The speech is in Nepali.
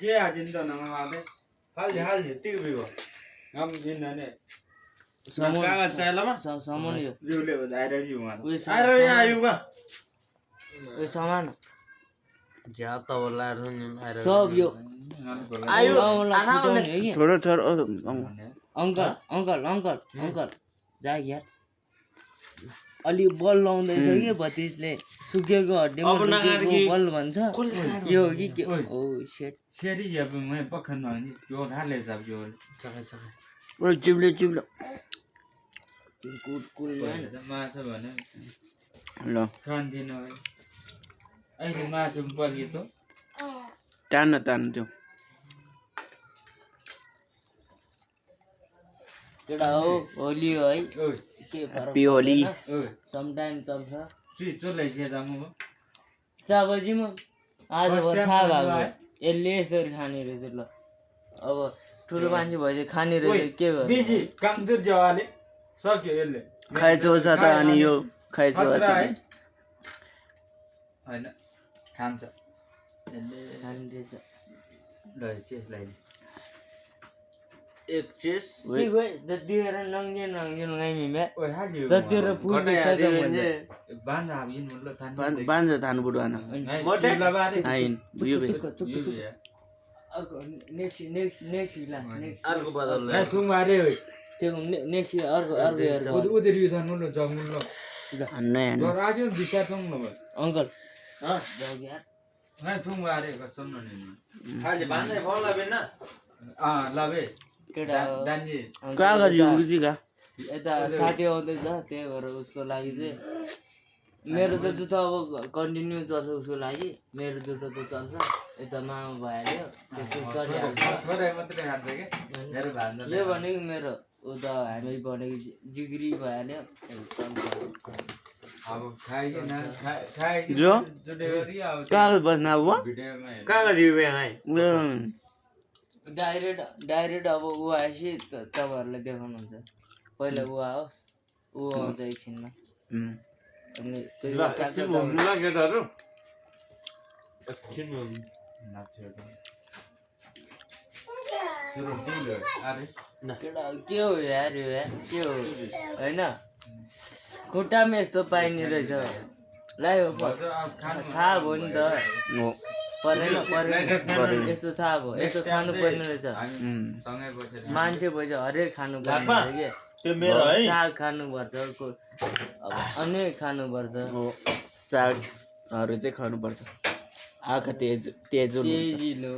के आजिन त नमाले हाल तिग बिगो हम दिन ने कागज चाहिला सामान यो बिउले आएर जिउ मा आएर आयुगा ए सामान ज्यादा वाला आएर सब यो आयो छोरो छोरो अंकल जा यार अलि बल लाउँदैछ के भतिजले सुकेको हड्डीमा ढुकेको बल भन्छ यो हो कि के ओ शिट सेरी या मैं पखन नि जो ढाले सब जो सकै ओ चिब्ले कुल माछा भने ल खान्दिन अहिले मासु बलियो त टान त्यो केटा हो होली हो है के ह्यापी होली सम टाइम चल्छ चोलाई सेदामु 4 बजीमा आज थाहा भएको यसले यसरी खाने रहेछ ल अब ठुलो मान्छे भएपछि खाने रहेछ के गर्नु बेसी कमजोर जवाले सक्यो यसले खाइछौ छ त अनि यो खाइछौ त हैन खान्छ यसले खाने रहेछ ल चेसलाई एक चेस ठीक है जतिखेर नङ्गे लगाइमी बे ओइ हाल्यो जतिखेर फुल बान्दा हाबिन मुल्लो थान बान्जा थान बुडवान मोटे लबारे आइन यो नेक्स्ट अर्को बदल ए तुम मारे ओइ त्यो नेक्स्ट अर्को उधर यो थान मुल्लो जमुल्लो नयाँ र आज बिचा तुम न अंकल हां जाऊ यार है तुम मारे कसम न हाले बान्दै फोन लाबेन लबे केटा दान्जी कागज युजिका यता साथी आउँदैछ त्यही भएर उसको लागि चाहिँ मेरो त दुध अब कन्टिन्यू चल्छ उसको लागि मेरो दुध त चल्छ यता मामा भइहाल्यो त्यसको चलिहाल्छ थोरै मात्रै खान्छ के मेरो भान्दा यो भनेको मेरो उता हामी भनेको जिग्री भइहाल्यो अब खाइकिन खाइकिन जो जुडे गरी अब कागज बस्न अब भिडियोमा कागज दिबे है डाइरेक्ट अब ऊ आएपछि तपाईँहरूलाई देखाउनुहुन्छ पहिला ऊ आओस् ऊ आउँछ एकछिनमा अनि केटाहरू केटा के हो यार यो यार के हो होइन खुट्टामा यस्तो पाइने रहेछ लायो थाहा भयो नि त परेन यस्तो थाहा भयो यस्तो खानु पर्ने रहेछ मान्छे भएछ हरेक खानु पर्ने रहेछ त्यो मेरो है साग खानुपर्छ अब अनेक खानुपर्छ सागहरू चाहिँ खानुपर्छ आँखा तेजिलो